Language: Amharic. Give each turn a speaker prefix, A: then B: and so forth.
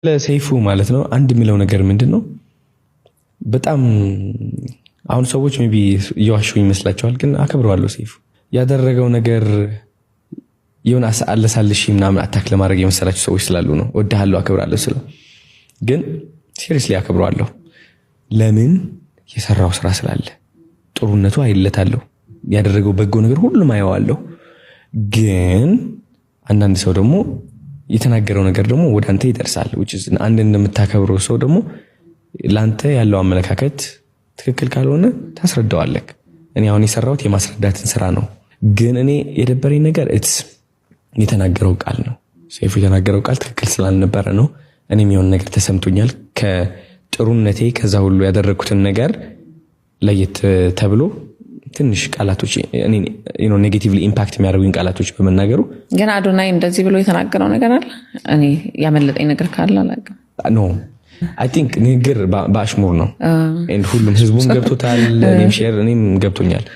A: ሰይፉ ማለት ነው አንድ የሚለው ነገር ምንድን ነው? በጣም አሁን ሰዎች maybe እየዋሹ ይመስላቸዋል፣ ግን አከብረዋለሁ። ሰይፉ ያደረገው ነገር የሆነ አለሳልሽ ምናምን attack ለማድረግ የመሰላቸው ሰዎች ስላሉ ነው። እወድሃለሁ፣ አከብራለሁ ስለው ግን seriously አከብረዋለሁ። ለምን? የሰራው ስራ ስላለ ጥሩነቱ አይለታለሁ። ያደረገው በጎ ነገር ሁሉም አየዋለሁ። ግን አንዳንድ ሰው ደግሞ የተናገረው ነገር ደግሞ ወደ አንተ ይደርሳል። Which is አንድ እንደምታከብረው ሰው ደግሞ ለአንተ ያለው አመለካከት ትክክል ካልሆነ ታስረዳዋለህ። እኔ አሁን የሰራሁት የማስረዳትን ስራ ነው። ግን እኔ የደበረኝ ነገር it's የተናገረው ቃል ነው። ሰይፉ የተናገረው ቃል ትክክል ስላልነበረ ነው። እኔም የሆነ ነገር ተሰምቶኛል። ከጥሩነቴ ከዛ ሁሉ ያደረግኩትን ነገር ለየት ተብሎ ትንሽ ቃላቶች negatively impact የሚያደርጉኝ ቃላቶች በመናገሩ።
B: ግን አዶናይ እንደዚህ ብሎ የተናገረው ነገር አለ? እኔ ያመለጠኝ ነገር ካለ አላውቅም።
A: No, I think ንግግር በአሽሙር ነው። And ሁሉም ህዝቡም ገብቶታል። እኔም share እኔም ገብቶኛል።